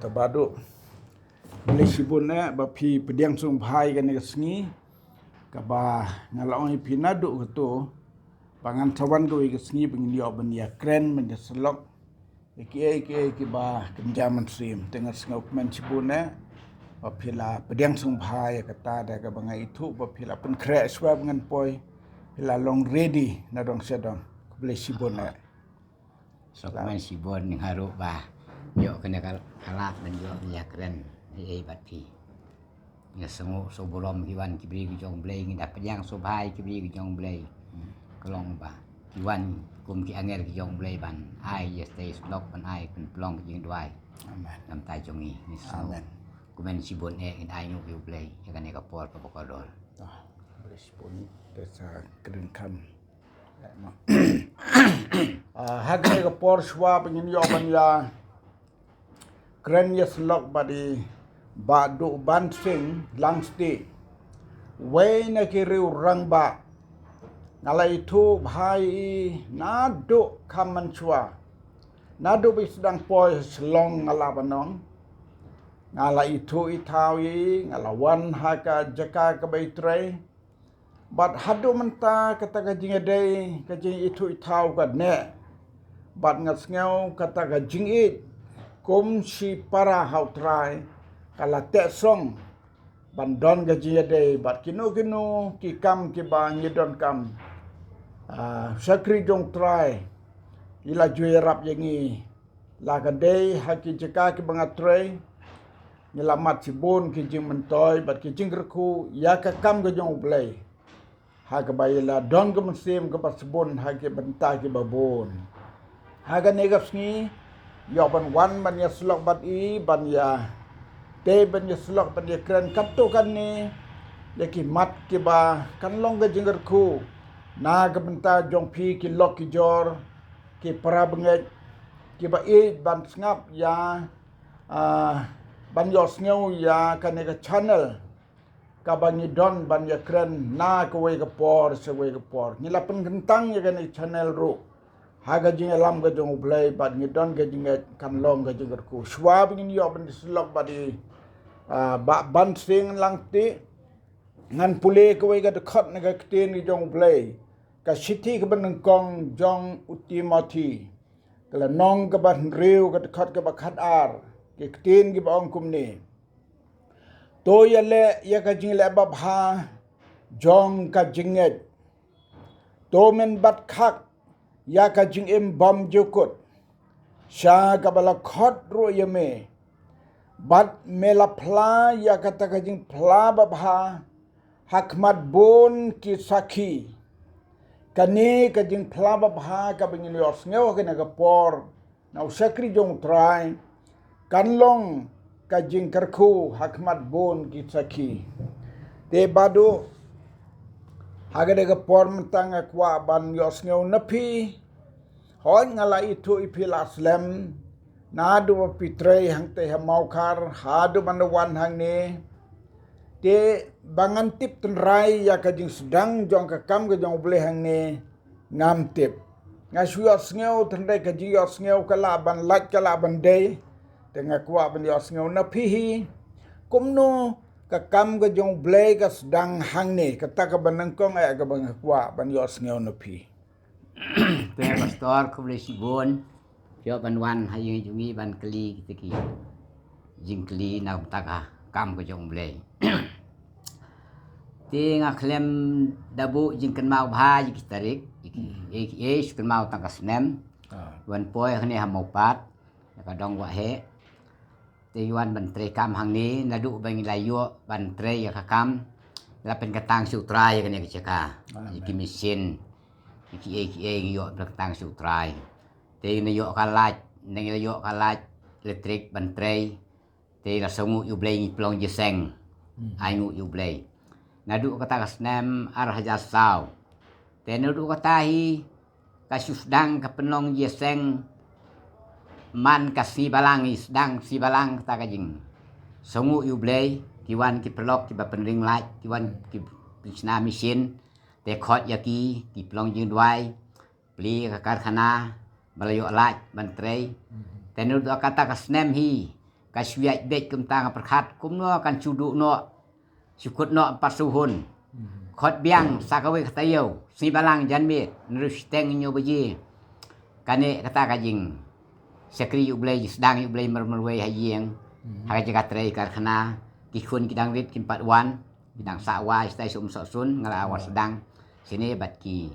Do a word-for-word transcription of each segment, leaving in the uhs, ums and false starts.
Te Bah Duh, khublei shibun eh ba phi pdiang sngewbha ïa kane ka sngi, kaba nga la ong ïa phi naduh kato ba ngan sa wan kawei ka sngi ba ngin ïoh ban ïakren, ban ïasyllok ïa kiei kiei kiba kynja mynsiem. Te nga sngewkmen shibun eh ba phi la pdiang sngewbha ïa kata, da kaba nga ithuh ba phi la pynkhreh shuwa ba ngan poi, phi la long ready na dong sha dong. Khublei shibun eh. Sngewkmen shibun, nga ruh ba ïoh kane ka lad ban ïoh ïakren ei ei bad phi. Nga sngew sngewburom, ki wan ki briew ki jong U Blei, ngi da pdiang sngewbha ïa ki briew ki jong U Blei. Ka long ba ki wan kum ki angel ki jong U Blei ban ai ïa stei syllok, ban ai pynphlong ka jingduwai. Amen. Namar ta jong ngi, ngi sngew. Amen. Kmen shibun eh, ngi ainguh ïa U Blei ïa kane ka por kaba kordor. Ah, khublei shibun, te sa kren kham. Ah, ha kane ka por shuwa ba ngin ïoh ban ïa kren ïasyllok bad i Bah Duh Bansing Langstieh, wei na ki riew rangbah. Nga la ithuh bha ïa i naduh kham mynshuwa, naduh ba i sdang poi Shillong, nga la ban ong. Nga la ithuh ithaw ïa i, nga la wan ha ka jaka kaba i trei. Bad haduh mynta kata ka jingïadei, ka jingithuh ithaw ka neh. Bad nga sngew kata ka jingïeit kum shipara ha U Trai ka la tehsong ban don ka jingïadei bad kino kino ki kam kiba ngi donkam. Ah, shakri jong U Trai i la ju ïarap ïa ngi, la ka dei ha ki jaka kiba nga trei. Ngi la mad shibun ki jingmyntoi bad ki jingkyrkhu ïa ka kam ka jong U Blei, ha kaba i la don ka mynsiem kaba shibun ha ki bynta kiba bun. Ha kane ka sngi ïoh ban wan ban ïasyllok bad i, ban ïa, te ban ïasyllok, ban ïakren katto katne ïa ki mat kiba kan long ka jingkyrkhu na ka bynta jong phi, ki lok ki jor, ki para bangeit kiba ïeit ban sngap ïa, ah, ban ïohsngew ïa kane ka channel kaba ngi don ban ïakren na kawei ka por sha kawei ka por. Ngi la pynkyntang ïa kane ka channel ruh ha ka jingïalam ka jong U Blei bad ngi don ka jingngeit kan long ka jingkyrkhu. Shuwa ba ngin ïoh ban ïasyllok bad i, ah, Bah Bansing Langstieh, ngan pule kawei ka dkhot na ka ktien ka jong U Blei, ka shithi kaba nyngkong jong u Timothi, ka lynnong kaba hynriew, ka dkhot kaba khatar, ki ktien kiba ong kumne: To ïaleh ïa ka jingleh babha jong ka jingngeit. To men bat khak ïa ka jingim bymjukut sha kaba la khot ruh ïa me. Bad me la phla ïa kata ka jingphla babha ha khmat bun ki sakhi. Kane ka jingphla babha kaba ngin ïohsngew ha kane ka por na u shakri jong U Trai kan long ka jingkyrkhu ha khmat bun ki sakhi. Te Bah Duh, ha kane ka por mynta nga kwah ban ïohsngew na phi. Hooid, nga la ithuh ïa phi la slem naduh ba phi trei hangtei ha Mawkhar haduh ban da wan hangne. Te ba ngan tip tynrai ïa ka jingsdang jong ka kam ka jong U Blei hangne, ngam tip. Nga shu ïohsngew, tynrai ka jingïohsngew ka lah ban lait, ka lah ban dei. Te nga kwah ban ïohsngew na phi hi, kumno ka kam ka jong U Blei ka sdang hangne, kata kaba nyngkong eh kaba nga kwah ban ïohsngew na phi. Te Pastor, khublei shibun. Phi ïoh ban wan ha ïing jong ngi ban kylli kita ki jingkylli na ka bynta ka kam ka jong U Blei. Te nga khlem da buh jingkynmaw bha ïa ki tarik, ïa ki, ïa ki, ïa ki kynmaw tang ka snem. Ah. Wan poi hangne ha Mawpat, ïa ka dong Waheh. Te wan ban trei kam hangne, naduh ba ngi la ïoh ban trei ïa ka kam, la pynkyntang sha U Trai ïa kane ka jaka. Amen. Ïa ki machine, ïa kiei kiei ngi ïoh pynkyntang sha U Trai. Te ngi la ïoh ka light, ngi la ïoh ka light electric ban trei. Te la sngewnguh ïa U Blei, ngi pynlong jingïaseng. Hmm. Ainguh ïa U Blei. Naduh kata ka snem ar hajar saw. Te naduh kata hi ka shu sdang ka pynlong jingïaseng, man ka sngi Balang, i sdang sngi Balang kata ka jing. Sngewnguh ïa U Blei, ki wan ki paralok kiba pynring light, ki wan ki pynshna machine, te khot ïa ki, ki pynlong jingduwai, plie ka karkhana, ba la ïoh light ban trei. Mhm. Te naduh kata ka snem hi, Ka shu ïaid beit kumta nga pyrkhat kumno kan shu duh noh. Shu kut noh pat shu hun. Khot biang sa kawei ka taïew. Sngi Balang janmiet. Nriew shiteng hynñiew baje. Kane kata ka jingshakri ïa U Blei, jingsdang ïa U Blei mar marwei ha ïing. Ha ka jaka trei karkhana. Ki khun ki dang rit kim pat wan. Ki dang sah wai shatai sha Umsohsun, nga la wan sdang shane bad ki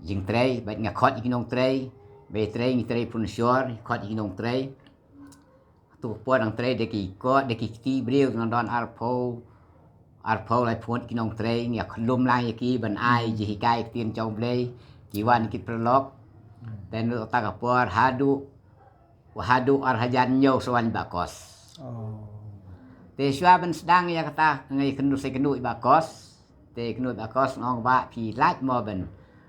jingtrei, bad nga khot ïa ki nongtrei. Ba ïa trei ngi trei pynshor, khot ïa ki nongtrei. Tu ka por nang trei da ki kot, da ki kti briew, nang don arphew, arphew laiphew ngut ki nongtrei, ngi ïa khlum lang ïa ki ban ai jinghikai ktien jong U Blei, ki wan ki paralok. Te naduh kata ka por haduh, haduh ar hajar hynñiew sa wan Bah Kos. Te shuwa ban sdang ïa kata, nga ïakynduh sa ïakynduh Bah Kos. Te ïakynduh Bah Kos nga ong, Bah, phi lait mo ban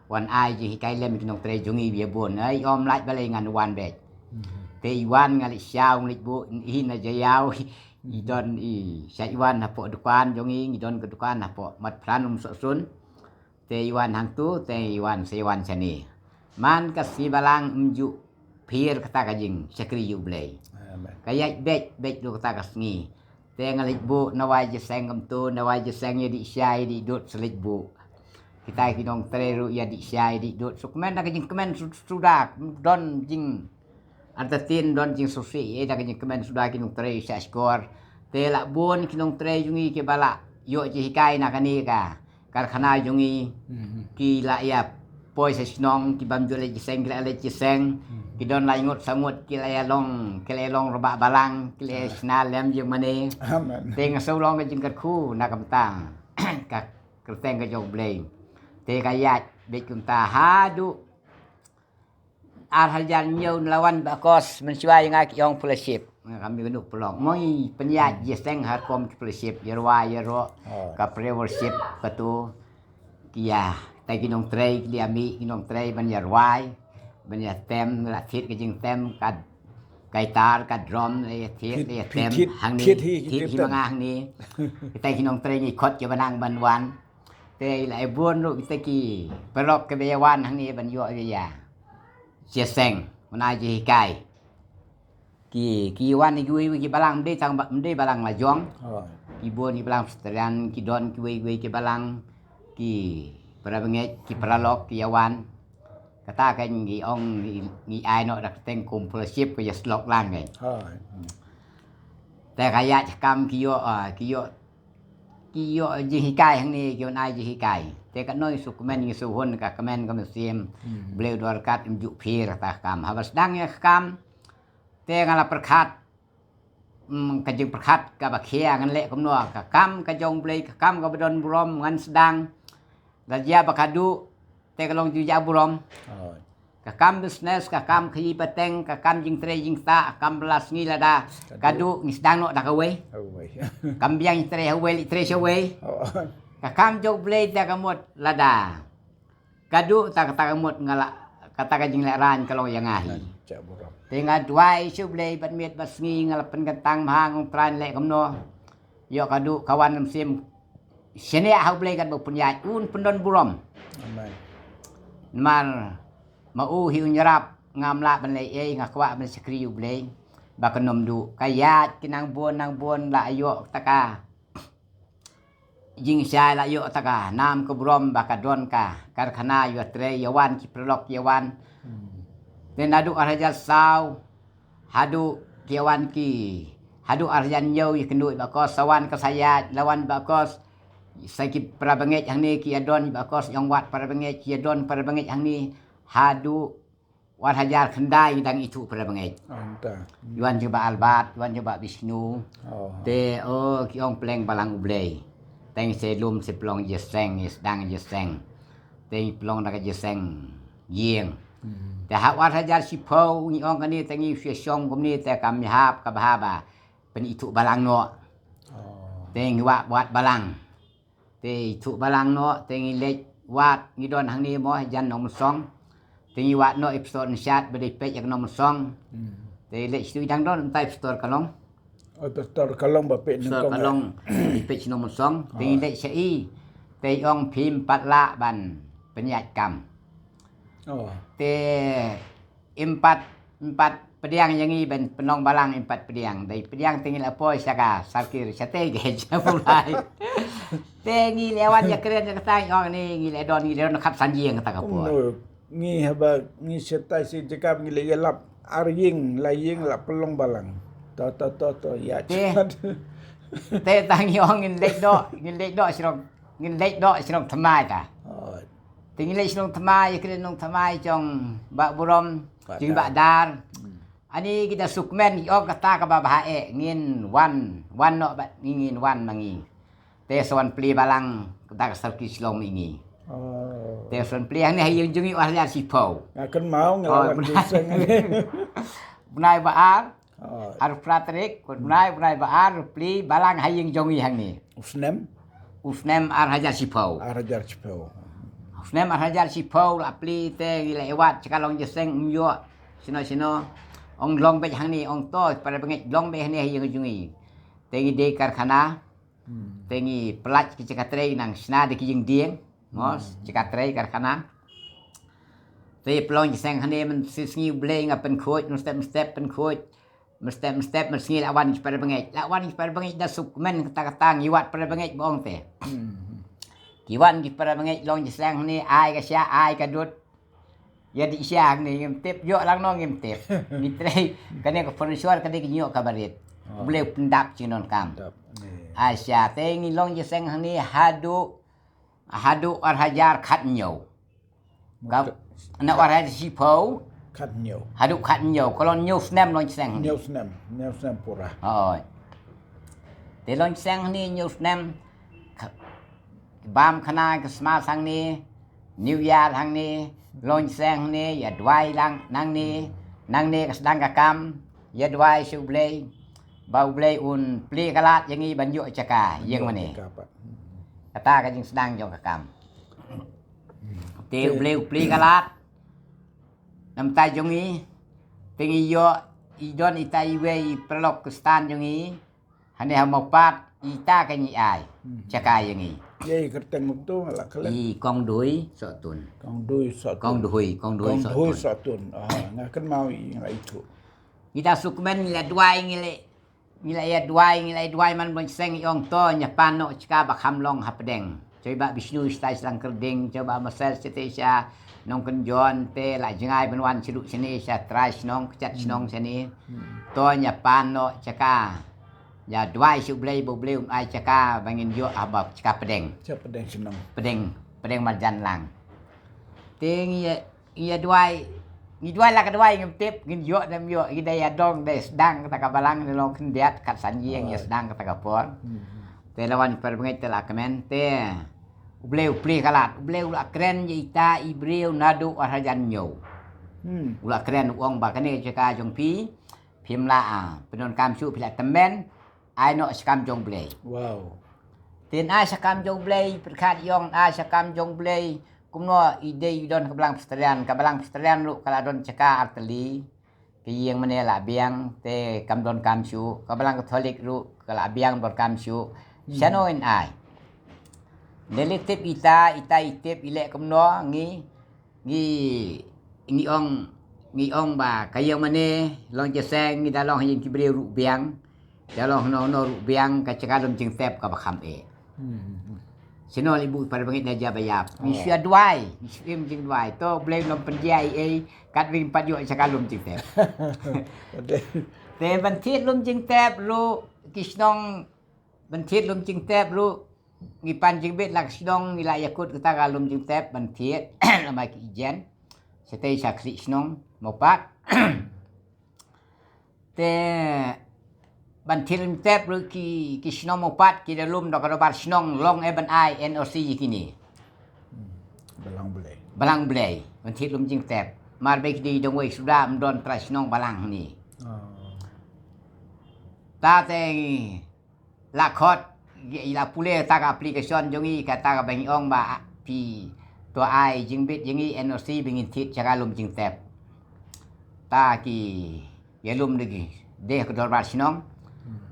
wan ai jinghikai lem ki nongtrei jong ngi, ba ïa bun. Ai, ym lait balei, ngan wan beit. Te i wan, nga leit sha u, nga leit buh, hi na Jaïaw. I don i, sha i wan hapoh dukan jong ngi, ngi don ka dukan hapoh Matphran Umsohsun. Te i wan hangtu, te i wan, sa i wan shane. Man ka Sngi Balang ym ju pher kata ka jingshakri ïa U Blei. Amen. Ka ïaid beit, beit ruh kata ka sngi. Te nga leit buh na Wai Jingïaseng kumtu, na Wai Jingïaseng ïa dih shai, ïa dih dud sa leit buh. Kita ki nongtrei ruh ïa dih shai, ïa dih dud. Shu kmen da ka jingkmen su-, suda, don jing artatien, don jingsngewsih, ïa da ka jingkmen suda ki nongtrei sha shkor. Te la bun ki nongtrei jong ngi kiba la ïoh jinghikai na kane ka karkhana jong ngi. Ki la ïa poi sha shnong, ki bym ju leit jingïaseng, ki la leit jingïaseng. Ki don lai ngut saw ngut, ki la ïa long, ki la ïa long rangbah balang, ki la ïa shna lem jingmane. Amen. Te nga shu long ka jingkyrkhu na ka bynta ka kyrteng ka jong U Blei. Te ka ïaid beit kumta haduh ar hajar hynñiew, na la wan Bah Kos, mynshuwa ïa nga ki ong fellowship. Nga kam ïakynduh pynlong. Mo, i pynïaid jingïaseng ha rukom ki fellowship, ïa rwai, ïa roh, ka prayer worship, katu. Ki ïa, te ki nongtrei, ki ïa mih, ki nongtrei ban ïa rwai, ban ïa tem, la thied ka jingtem, ka guitar, ka drum, la ïa thied, la ïa tem, hangne, thied hi ma nga hangne. Kita ki nongtrei ngi khot kiba nang ban wan. Te la ïa bun ruh kita ki paralok kiba ïa wan hangne ban ïoh ïa ïa jingïaseng, ban ai jinghikai. Ki, ki wan kiwei kiwei ki balang, ym dei tang ba, ym dei balang la jong. Ki bun ki balang Presbyterian, ki don kiwei kiwei ki balang, ki para bangeit, ki paralok, ki ïa wan. Kata ka ngi ong ngi, ngi ai noh da ka kyrteng kum fellowship, ka ïa slok lang ka. Te ka ïa kam ki ïoh, ah, ki ïoh, ki ïoh jinghikai hangne, ki wan ai jinghikai. Te ka noi shu kmen, ngi shu hun ka kmen ka mynsiem. Blei u dorkat, ym ju pher kata ka kam. Haba sdang ïa ka kam, te nga la pyrkhat, mm, ka jingpyrkhat kaba khia, ngan leh kumno, ka kam ka jong U Blei, ka kam kaba don burom, ngan sdang. Da jia ba ka duh, te ka long jingjaburom. Ka kam business, ka kam khaïi pateng, ka kam jingtrei jingktah, ka kam ba la sngi lada ka duh, ngi sdang noh da kawei. Kam biang jingtrei ha uwei, leit trei sha uwei. Ka kam jong U Blei te ka mut lada ka duh, ta, kata ka mut nga la, kata ka jinglehrain ka long ïa nga hi. Te nga duwai sha U Blei bad miet bad sngi, nga la pynkyntang ma nga, ong Trai, leh kumno. Ïoh ka duh ka wan, ym shym shaniah ha U Blei katba u pynïaid, un pyndon burom. Namar ma u hi un ïarap, ngam lah ban leh ei, nga kwah ban shakri U Blei ba kan ym duh. Ka ïaid ki nang bun nang bun, la ïoh kata ka jingshai, la ïoh kata ka nam ka burom ba ka don ka karkhana, ïa trei, ïa wan ki paralok, ïa wan. Te naduh ar hajar saw haduh ki ïa wan ki, haduh ar hajar hynñiew, ïakynduh Bah Kos, sa wan ka sa ïaid, la wan Bah Kos, sa ki para bangeit hangne ki ïa don Bah Kos, ïong wad para bangeit, ki ïa don para bangeit hangne haduh ar hajar khyndai, ngi dang ithuh para bangeit. Ïa wan jong Bah Albert, ïa wan jong Bah Bishnu. Te, oh, ki ong pleng balang U Blei. Te ngi sa lum sa pynlong jingïaseng, ngi sdang jingïaseng. Te ngi pynlong da ka jingïaseng ïing. Te ha u ar hajar shiphew ngi ong kane, te ngi shu shong kumne, te kam ïahap ka bha ba pynithuh balang noh. Te ngi wad, wad balang. Te ithuh balang noh, te ngi leit wad, ngi don hangne mo, hajan Nongmynsong. Te ngi wad noh i pastor Nshad ba dei peit ïa ka Nongmynsong. Te leit sha i, dang don mynta i pastor Kalong. Oh, pastor Kalong ba peit, pastor Nongmynsong, Kalong, i peit sha Nongmynsong. Te ngi leit sha i. Te i ong phim pat lah ban pynïaid kam. Te im pat, im pat pdiang ïa ngi ban pynlong balang im pat pdiang. Dei pdiang te ngi la poi sha ka sarkir shatei ke sha pulai. Te ngi la wan ïakren ïa kata ngi ong ne ngi la don ngi la don khatsan ïing kata ka por. Kumno ngi haba ngi shatai shi jaka ngi la ïalap ar ïing la ïing la pynlong balang. To to to to ïa. Te te ta ngi ong ngin leit doh ngin leit doh shnong ngin leit doh shnong thymmai ta. Te ngi leit shnong thymmai ïakren shnong thymmai jong Bah Burom jong Bah Dar. Ani kita sukmen ïa kata kaba bha eh ngin wan wan noh bad ngin wan ma ngi. Te sa wan plie balang kata ka sarki Shillong ma ngi. Te sa wan plie hangne ha ïing jong ngi ar hajar shiphew. Nga kynmaw nga la wan jingïaseng. Bnai ba ar ar phra tarik bnai bnai ba ar plie balang ha ïing jong ngi hangne. U snem? U snem ar hajar shiphew. Ar hajar shiphew. U snem ar hajar shiphew la plie te ngi la ïawad sha ka long jingïaseng um ïoh. Shino shino ong long beit hangne ong to para bangeit long beit hangne ha ïing jong ngi. Te ngi dei karkhana. Te ngi pynlait ki jaka trei nang shna da ki jingdieng. Mo jaka trei karkhana. Te pynlong jingïaseng hangne mynsngi U Blei nga pynkhuid mynstep mynstep pynkhuid. Mynstep mynstep mynsngi la wan ki para bangeit la wan ki para bangeit da sukmen kata kata ngi wad para bangeit ba ong te. Ki wan ki para bangeit long jingïaseng hangne ai ka sha ai ka dud. Ïa dih sha hangne ngim tip ïoh lang no ngim tip. Ngi trei kane ka furniture kane ka ïoh ka barit. U Blei u pyndap jingdonkam. Ai sha te ngi long jingïaseng hangne haduh haduh ar hajar khathynñiew. Ka na ar hajar shiphew. Khathynñiew. Haduh khathynñiew ka long hynñiew snem long jingïaseng hangne. Hynñiew snem hynñiew snem pura. Hooid. Te long jingïaseng hangne hynñiew snem. Bam khana Christmas hangne, New Year hangne, long jingïaseng hangne, ïa duwai lang nangne, nangne ka sdang ka kam, ïa duwai sha U Blei ba U Blei un plie ka lad ïa ngi ban ïoh jaka ïing mane. Kata ka jingsdang jong ka kam. Te U Blei u plie ka lad. Namta jong ngi te ngi ïoh i don ita iwei i paralok Khristan jong ngi. Hangne ha Mawpat ita ka ngi ai jaka ïa ngi. Ïa i kyrteng muktu nga la klet. I Kong Dui Sohtun. Kong Dui Sohtun. Kong Dui Kong Dui Sohtun. Nga kynmaw i nga ithuh. Ngi da sukmen ngi la duwai ngi la ngi la ïa duwai ngi la ïa duwai man bun seng i ong to nya pan noh jaka ba kham long hapdeng. Choi ba Bishnu stai slang kyrding choi ba Masel sete sha nongkynjon te la jngai ban wan sha ruh shane sha trai shnong kjat shnong shane. To nya pan noh jaka. Ïa duwai sha U Blei ba U Blei un ai jaka ba ngin ïoh haba jaka pdeng. Jaka pdeng shnong. Pdeng pdeng marjan lang. Te ngi ïa duwai ngi duwai la ka duwai ngim tip ngin ïoh dem ïoh ngi dei ïa dong dei sdang kata ka balang ne long khyndiat kat san ïing ïa sdang kata ka por. Te la wan para bangeit te la kmen te U Blei u plie ka lad U Blei u la kren ïa ita i briew naduh ar hajan ñiew. U la kren u ong ba kane ka jaka jong phi phim la a pyndonkam shuh phi la tymmen ai noh sha kam jong Blei. Wow. Tin ai sha kam jong Blei pyrkhat ïong ai sha kam jong Blei. Kumno i dei i don ka balang Presbyterian ka balang Presbyterian ruh ka la don jaka artylli. Ka ïing mane la biang te kam don kam shuh ka balang Katholik ruh ka la biang don kam shuh. Shano in ai. Neli tip ita ita i tip i leh kumno ngi ngi ngi ong ngi ong ba ka ïing mane long jingïaseng ngi da long ha ïing ki briew ruh biang. Da long hano hano ruh biang ka jaka lum jingtep kaba kham eh. Shano li buh para bangeit na jaba ïap ngi shu ïa duwai ngi shu im jingduwai to Blei lum pynjia ei ei kat wing pat ïoh jaka lum jingtep. Te ban thied lum jingtep ruh ki shnong ban thied lum jingtep ruh ngi pan jingbit la ka shnong ngi la ïakut kata ka lum jingtep ban thied lama ki ijen. Shatei sha khlieh shnong Mawpat. Te ban thied lum jingtep ruh ki ki shnong Mawpat ki da lum da ka dorbar shnong long eh ban ai N O C ïa kine. Balang Blei. Balang Blei ban thied lum jingtep mar ba ki dei dong wei suda ym don trai shnong balang hangne. Ta te la khot i la pule ta ka application jong i kata ka ba ngi ong ba phi to ai jingbit jong i N O C ba ngin thied jaka lum jingtep. Ta ki ïa lum de ki de ka dorbar shnong.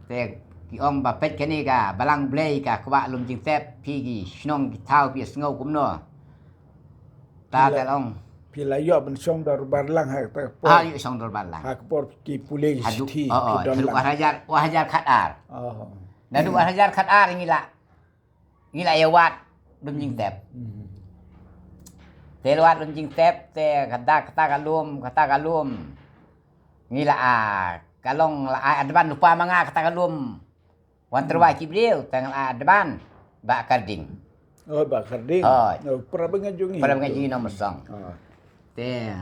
Te ki ong ba peit kane ka balang Blei ka kwah lum jingtep phi ki shnong ki thaw phi sngew kumno. Ta te long Phi la ïoh ban shong dorbar lang ha kata ka por. Ah, ïoh shong dorbar lang. Ha ka por ki pule ki shithi, oh, oh, ki don lang. Haduh ar hajar, ar hajar khat ar. Oh. Naduh ar hajar khat ar ngi la, ngi la ïa wad lum jingtep. Hmm. Te la wad lum jingtep, te kata, kata ka lum, kata ka lum. Ngi la, ah, ka long la ai advan lypa ma nga kata ka lum. Wan tyrwa ki briew, tang la advan. Bah Karding. Oh, Bah Karding. Oh. Oh, para bangeit jong ngi. Para bangeit jong ngi Nongmynsong. Oh. Te,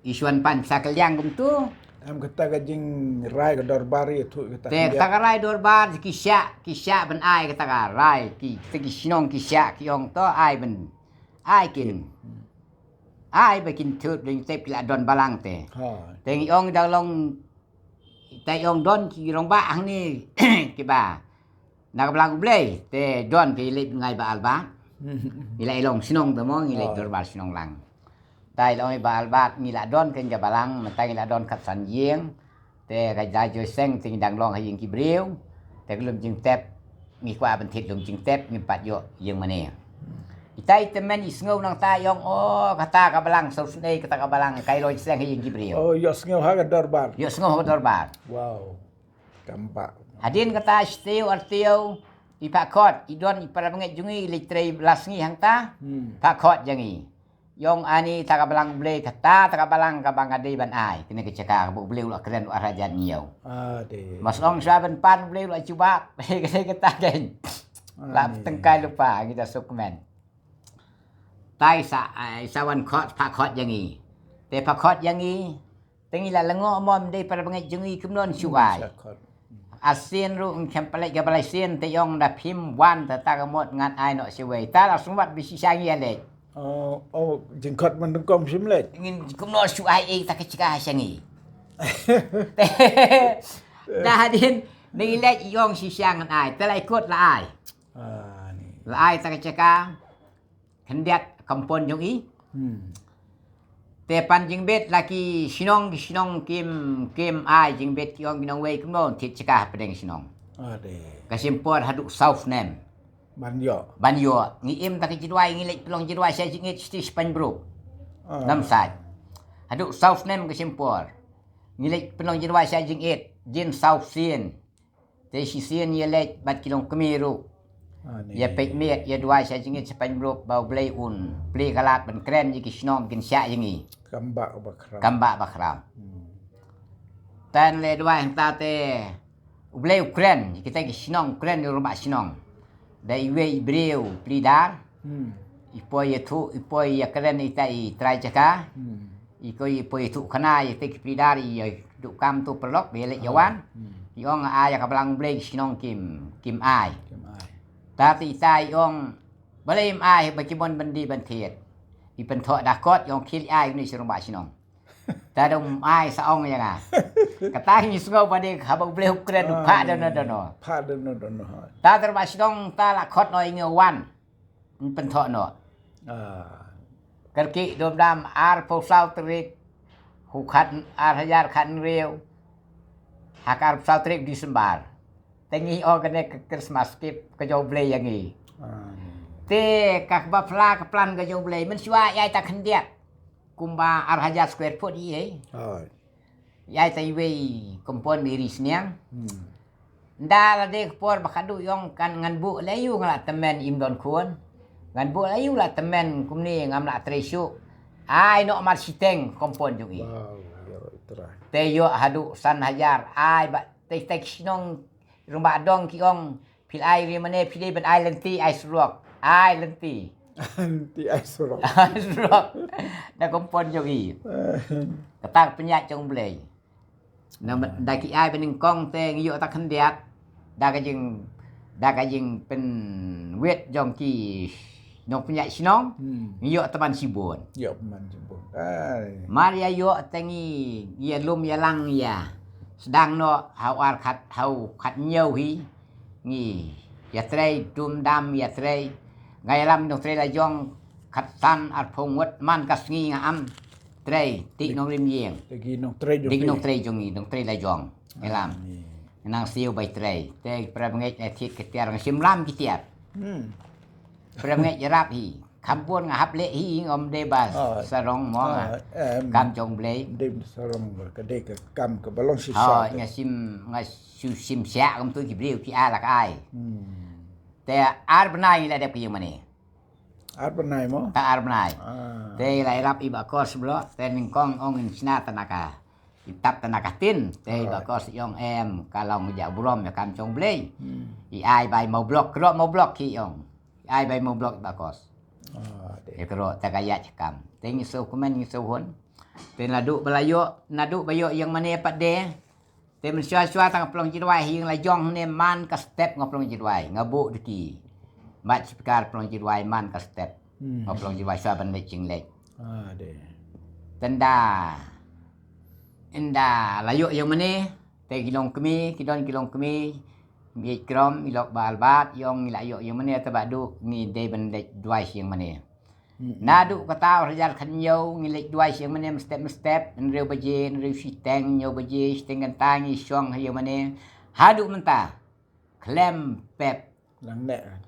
i shu wan pan sa ka liang kumtu. Em kata ka jingrai ka dorbar ïathuh kata. Te, kata ka rai dorbar, ki shah, ki shah ban ai kata ka rai, ki, te ki shnong ki shah, ki ong to ai ban, ai kin. Hmm. Ai ba kin thut, ba kin tep ki la don balang te. Ha. Te ngi ong da long Te ong don ki rangbah hangne kiba na ka Balang U Blei, te don ki leit ngai Bah Albert. Ngi la i long shnong te mo, ngi leit dorbar shnong lang. Te i long i Bah Albert ngi la don kane ka balang, mynta ngi la don khatsan ïing. Te ka la joi seng te ngi dang long ha ïing ki briew. Te ka lum jingtep ngi kwah ban thied lum jingtep, ngim pat ïoh ïing mane. Ita i tymmen i sngew nangta i ong, oh, kata ka balang, sngewsynei kata ka balang, ka i long seng ha ïing ki briew. Oh, ïoh sngew ha ka dorbar. Ïoh sngew ha ka dorbar. Wow. Kam bah. Hadien kata shtiew artiew, i Pakhot, i don i para bangeit jong ngi, i leit trei la sngi hangta. Hmm. Pakhot jong ngi. I ong ani ta ka balang U Blei kata, ta ka balang kaba nga dei ban ai. Kane ka jaka kaba U Blei u la kren u ar hajar hynñiew. Ah, dei. Mas ong shuwa ban pan U Blei u la jubab. Kane kata kein. Ah, la dei. Tyngkai lypa, ngi da suk kmen. Te i sa, ah, i sa wan khot, Pakhot jong ngi. Te Pakhot jong ngi. Te ngi la lyngngoh mo, ym dei para bangeit jong ngi kumno shu ai. Sa khot. Arsien ruh ngim khlem pynleit ka ba lai sien, te i ong da phim wan te ta ka mut ngan ai noh shawei. Te la sngewbha ba shisha ngi ïa leit. Oh, oh, jingkhot mynnyngkong shim leit. Ngin kumno shu ai ei ta ka jaka sha ngi. Te hadien ngi leit i ong shisha ngan ai. Te la i kut la ai. Ah, ni. La ai ta ka jaka. Khyndiat compound jong i. Hmm. Te pan jingbit la ki shnong, ki shnong kim, kim ai jingbit, ki ong ki nongwei kumno thied jaka hapdeng shnong. Ade. Ka shim por haduh saw snem. Ban ïoh. Ban ïoh. Ngi im ta ka jingduwai, ngi leit pynlong jingduwai sha jingit sha Spine Brook. Ah. Namsait. Haduh saw snem ka shim por. Ngi leit pynlong jingduwai sha jingit, jin saw sien. Te shisien ïa leit bad ki longkmie ruh. Ah, ni. Ïa peit miet, ïa duwai sha jingit Spine Brook ba U Blei un plie ka lad ban kren ïa ki shnong kin shah ïa ngi. Kam bah ba khraw. Kam bah ba khraw. Hmm. Te leit duwai hangta te U Blei u kren ïa kita ki shnong, u kren ïa u rangbah shnong. Da iwei i briew plie dar. Hmm. I poi ïathuh, i poi ïakren ïa i trai jaka. Hmm. I ko i poi ïathuh khana ïa i te ki plie dar, i ïa duh kam tu paralok, ba ïa leit ïa wan. Hmm. I ong ai ïa ka Balang Blei ki shnong kim, kim ai. Kim ai. Te ita i ong balei ym ai ba ki mon ban die ban thied. I pynthoh da kot i ong khie ai une sha rangbah shnong. Te da um ai sa ong ïa nga. Kata ngi sngew ba dei haba U Blei u kren u phah da no da no. Phah da no da no. Te rangbah shnong te la khot noh ïa ngi wan. Pynthoh noh. Ah. Kyrkieh dum dam arphew saw tarik. Hu khat ar hajar khathynriew. Ha ka arphew saw tarik December. Te ngi ong kane ka Christmas gift ka jong U Blei ïa ngi. Ah. Te kaba pla ka plan ka jong U Blei mynshuwa ïa ita khyndiat. Kumba ar hajar square foot ïa. Ah. Ïa ita iwei compound ïa ri sniang. Hmm. Nda la dei ka por ba ka duh ïong kan ngan buh la ïu nga la tymmen im don khun. Ngan buh la ïu la tymmen kumne ngam la trei shuh. Ai noh mar shiteng compound jong i. Wow, ïa rai. Te ïoh haduh san hajar ai ba te te ki shnong rangbah dong ki ong phi la ai ri mane phi dei ban ai lynti ai surok. Ai lynti. Lynti ai surok. Ai surok. Da compound jong i. Kata ka pynïaid jong U Blei. Na da ki ai ba nyngkong te ngi ïoh ta khyndiat. Da ka jing, da ka jingpynwit jong ki nongpynïaid shnong. Hmm. Ngi ïoh tymmen shibun. Ïoh tymmen shibun. Ai. Mar ïa ïoh te ngi ïa lum ïa lang ïa. Sdang noh ha u ar khat, ha u khathynñiew hi. Ngi ïa trei dum dam ïa trei. Nga ïalam nongtrei la jong khatsan arphew ngut man ka sngi nga am trei ti nongrim ïing. Ti ki nongtrei jong ngi, nongtrei la jong. Ïalam. Nang siew bai trei. Te para bangeit ïa thied ki tiar nga shim lam ki tiar. Hmm. Para bangeit ïarap hi. Kham bun nga hap leh hi, ngam dei ba sarong mo nga. Kam jong Blei. Dei sarong ba ka dei ka kam ka ba long shisha. Nga sim, nga sim siak kumtu ki briew ki ai la ka ai. Te ar bnai la dep ki ïing mane. Ar bnai mo? Ta ar bnai. Te la ïarap i Bah Kos blo, te nyngkong ong in shna ta na ka. I tap ta na ka tin, te i Bah Kos i ong em, ka long ja burom ïa kam jong Blei. I ai bai mo blok, kro mo blok ki ong. I ai bai mo blok i Bah Kos. Ïa kro ta ka ïa kam. Te ngi so kumen ngi so hon. Te naduh ba la ïoh, naduh ba ïoh ïing mane pat de. Te mynshuwa shuwa tang plong jidwai hi la jong ne man ka step nga plong jidwai nga bu de ki. Mat speaker plong jidwai man ka step. Nga plong jidwai shuwa ban leit jing leit. Tenda. Inda la ïoh ïing mane. Te ki long kmie, ki don ki long kmie. Ngi krom, ngi lok ba albat, ïong ngi la ïoh ïing mane te ba du ngi dei ban leit dwai shi ïing mane. Naduh kata u hajar khathynñiew ngi leit dwai shi ïing mane mstep mstep, hynriew baje, hynriew shiteng, hynñiew baje, shiteng kynta ngi shong ha ïing mane. Haduh mynta khlem pep.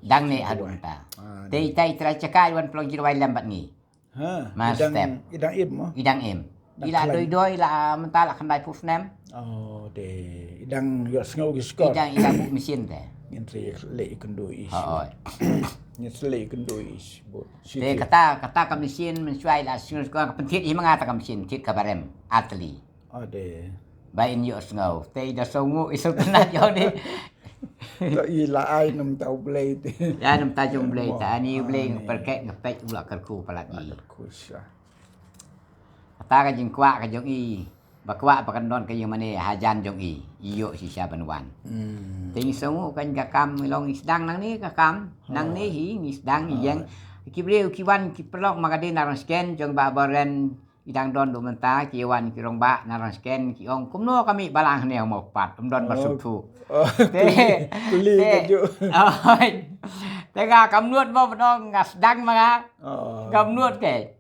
Dang neh haduh mynta. Te itai trai chakai wan plong jidwai lem bad ngi. Mstep. I dang im mo? I dang im. I la doi doi la mynta la khyndai phew snem. Oh de. I dang ïoh sngew ki skor. I dang i la bu machine te. Ngin sa leh i kyndu i. Ngin sa leh i kyndu i. Te kata kata ka machine mynshuwa i la sngew skor ka pynthied hi ma nga ta ka machine thied ka barem artylli. Ade. Ba in ïoh sngew te i da sngew i sngewtynnat ïoh ni. To i la ai namta U Blei te. Ïa namta jong U Blei ta ani U Blei nga pyrkhat nga peit u la kyrkhu palat i. Kyrkhu sha. Kata ka jingkwah ka jong i ba kwah ba kan don ka ïing mane hajan jong i i ïoh shisha ban wan. Te ngi sngew kan ka kam long i sdang nangne ka kam nangne hi ngi sdang i ïeng. Ki briew ki wan ki pynlong ma ka dei na rang sken jong ba boren. I dang don du mynta ki wan ki rong ba na rang sken ki ong kumno kami balang ne mo pat um don ba suk thu. Te te te nga kam nuot mo ba dong nga sdang ma nga. Kam nuot ke.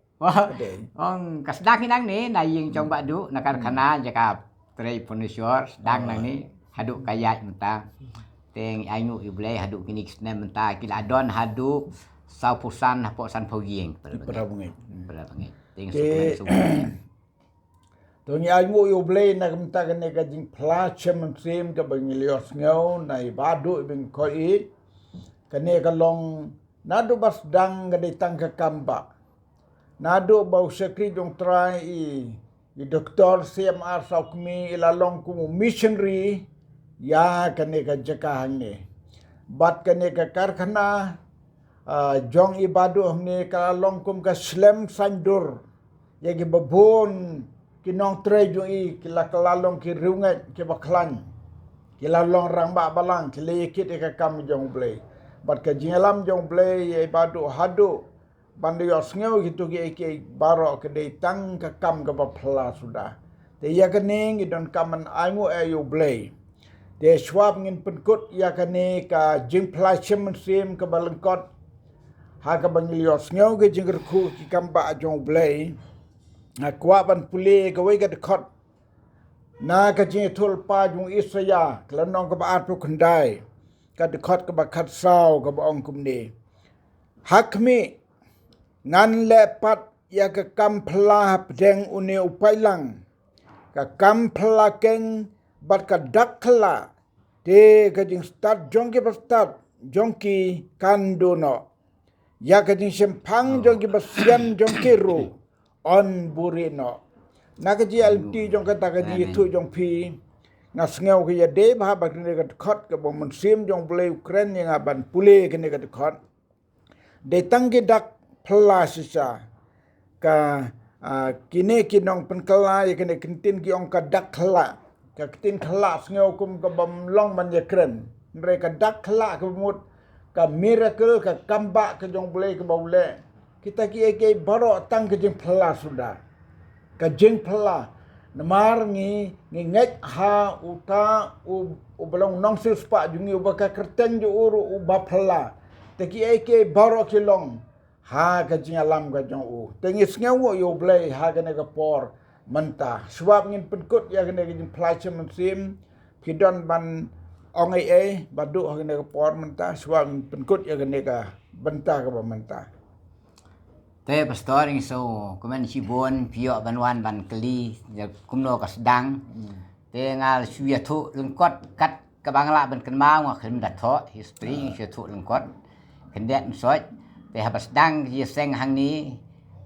Ong ka sdang hi nangne na ïing jong ba du na karkhana jaka trei furniture sdang nangne haduh ka ïaid mynta. Te ngi ai nguh ïa U Blei haduh kine ki snem mynta ki la don haduh saw phew san hapoh san phew ïing. Para bangeit. Para bangeit. Te ngi ai nguh ïa U Blei na ka mynta kane ka jingphla shem mynsiem kaba ngi la ïohsngew na i Bah Duh i Bengkhoit. Kane ka long naduh ba sdang ka dei tang ka kam ba naduh ba u shakri jong Trai i I Doktor C M R Sawkmie i la long kum u missionary ïa kane ka jaka hangne. Bad kane ka karkhana jong i Bah Duh hangne ka la long kum ka slem saiñdur ïa ki babun ki nongtrei jong i ki la ka la long ki riewngeit ki ba khlaiñ. Ki la long rangbah balang ki la ïa kit ïa ka kam jong U Blei. Bad ka jingïalam jong U Blei ïa i Bah Duh haduh ban da ïohsngew kito kiei kiei baroh ka dei tang ka kam kaba phylla suda. Te ïa kane ngi donkam ban ainguh ïa U Blei. Te shuwa ba ngin pynkut ïa kane ka jingphylla shem mynsiem kaba lyngkot ha kaba ngi la ïohsngew ka jingkyrkhu ki kam ba jong U Blei. Nga kwah ban pule kawei ka dkhot na ka jingïathuhlypa jong u Isaïah ka lynnong kaba arphew khyndai ka dkhot kaba khatsaw kaba ong kumne. Ha khmih, ngan leh pat ïa ka kam phylla hapdeng une u paidlang, ka kam phylla keng bad ka dak khyllah, te ka jingstad jong ki bastad jong ki kan duh noh. Ïa ka jingshemphang jong ki basian jong ki ruh yn buhrieh noh. Na ka jingïaid lynti jong kata ka jingïathuh jong phi, nga sngew ka ïadei bha bad kane ka dkhot kaba u Mynsiem jong U Blei u kren ïa nga ban pule kane ka dkhot. Dei tang ki dak phylla shisha. Ka kine ki nongpynkylla ïa kane ka ktien ki ong ka dak khyllah. Ka ktien khyllah sngew kum kaba ym long ban ïakren. Hynrei ka dak khyllah kaba mut ka miracle ka kam ba ka jong U Blei kaba u leh. Kita kiei kiei baroh tang ka jingphylla suda. Ka jingphylla. Namar ngi ngi ngeit ha uta u u ba long nongsiewspah jong ngi uba ka kyrteng jong u ruh uba phylla. Te kiei kiei baroh ki long ha ka jingïalam ka jong u. Te ngi sngewnguh ïa U Blei ha kane ka por mynta. Shuwa ba ngin pynkut ïa kane ka jingphylla shem mynsiem phi don ban ong ei ei ba duh ha kane ka por mynta. Shuwa ba ngin pynkut ïa kane ka bynta kaba mynta. Te pastor, ngi sngewkmen shibun phi ïoh ban wan ban kylli ïa kumno ka sdang. Te nga shu ïathuh lyngkot kat kaba nga lah ban kynmaw, nga khlem da thoh history, ngi shu ïathuh lyngkot khyndiat nsoit. Te haba sdang ka jingïaseng hangne,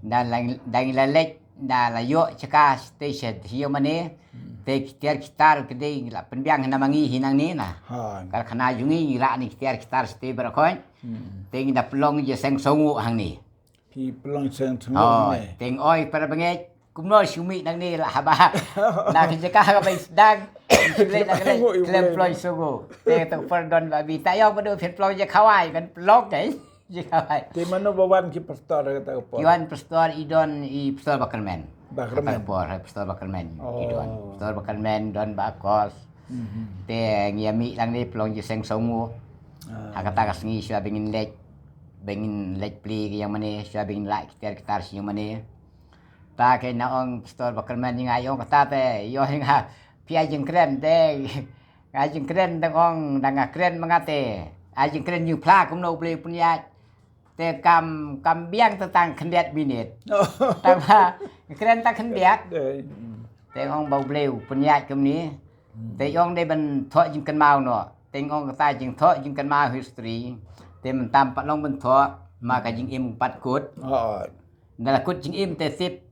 da la, da ngi la leit, da la ïoh jaka sha station, ïoh mane. Te ki tiar ki tar ki dei ngi la pynbiang na ma ngi hi nangne na. Ha. Karkhana jong ngi ngi la ni ki tiar ki tar sha te baroh khoit. Te ngi da pynlong ïaseng saw nguh hangne. Phi pynlong ïaseng saw nguh hangne. Te ngi oi para bangeit, kumno shu mih nangne la haba na ka jaka kaba sdang. Shu leit na ka leit khlem pynlong saw nguh. Te to pardon ba bi ta ïong ba do phi pynlong jaka wai kan pynlong kai. Jaka wai. Te mano ba wan ki pastor kata ka por? Ki wan pastor i don i pastor Bakremen. Bakremen. Kata ka por, eh, pastor Bakremen. I don. Pastor Bakremen, don ba kos. Te ngi ïa mih lang ne pynlong ïaseng saw nguh. Ha kata ka sngi shuwa ba ngin leit, ba ngin leit plie ki ïa mane, shuwa ba ngin lah ki tiar ki tar shi ïa mane. Ta ka na ong pastor Bakremen, nga ong kata te, ïoh nga phi ai jingkren te. Nga ai jingkren, dang ong dang nga kren ma nga te. Ai jingkren jingphla kumno U Blei u pynïaid. Te kam, kam biang te tang khyndiat minit. Tang ba kren tang khyndiat. Te ong ba U Blei u pynïaid kumne. Te ong dei ban thoh jingkynmaw noh. Te ong kata jingthoh jingkynmaw history. Te mynta pat long ban thoh ma ka jingim pat kut. Da la kut jingim te tip.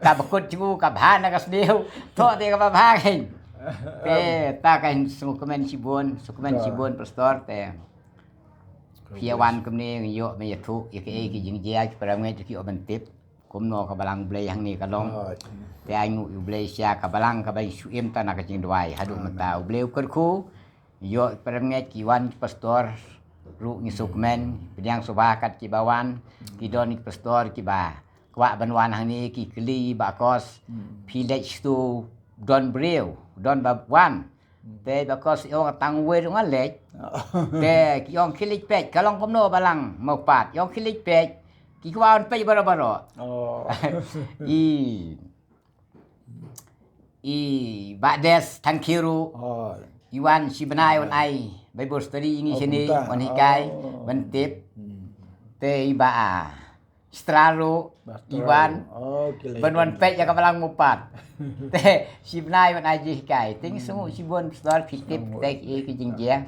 Ka ba kut jngu ka bha na ka sniew. Thoh te ka ba bha kein. Te ta ka hin sngewkmen shibun, sngewkmen shibun pastor te. Phi ïa wan kumne ngi ïoh ban ïathuh ïa kiei ki jingjia ki para ngeit ki ïoh ban tip. Kumno ka balang Blei hangne ka long. Te ai nguh ïa U Blei sha ka balang kaba shu im ta na ka jingduwai haduh mynta. U Blei u kyrkhu. Ïoh para ngeit ki wan ki pastor ruh ngi sngewkmen, pdiang sngewbha kat kiba wan, ki don ki pastor kiba kwah ban wan hangne ki kylli ba kos, phi leit sha tu don briew, don ba wan. Te ba kos ïoh tang wei ruh nga leit. Te ki ong khie leit peit, ka long kumno balang Mawpat, ong khie leit peit, ki kwah wan peit baroh baroh. I I Bah Des Thangkhiew ruh. I wan shi bnai wan ai Bible study ïa ngi shane, wan hikai, ban tip. Te i Bah Stra ruh i wan ban wan peit ïa ka balang Mawpat. Te shi bnai wan ai jinghikai. Te ngi sngewsih shibun pastor, phi tip te ki jingjia.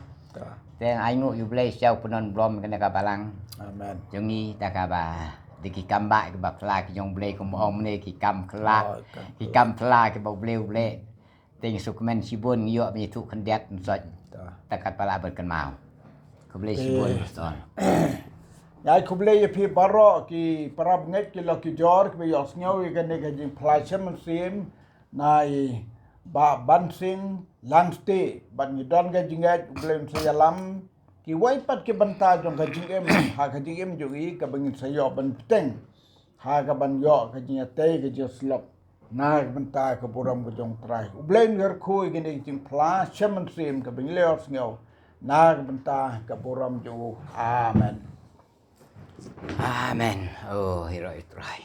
Te ai nguh ïa U Blei sha u pynlong blom kane ka balang. Amen. Jong ngi ta kaba dei ki kam ba kiba phylla ki jong U Blei, kum ong ne ki kam phylla. Ki kam phylla kiba U Blei, U Blei. Te ngi sngewkmen shibun, ngi ïoh ban ïathuh khyndiat nsoit. Ta kat ba lah ban kynmaw. Khublei shibun pastor. Ïa khublei ïa phi baroh ki para bangeit ki lok ki jor kiba ïohsngew ïa kane ka jingphylla shem mynsiem. Na i Bah Bansing Langstieh, bad ngi don ka jingngeit U Blei un sa ïalam. Kiwei pat ki bynta jong ka jingim, ha ka jingim jong i kaba ngin sa ïoh ban bteng. Ha kaban ïoh ka jingïatei ka jingïasyllok. Na ka bynta ka burom ka jong U Trai. U Blei un kyrkhu ïa kane ka jingphylla shem mynsiem kaba ngi la ïohsngew. Na ka bynta ka burom jong u. Amen. Amen. Oh, ïaroh ïa U Trai.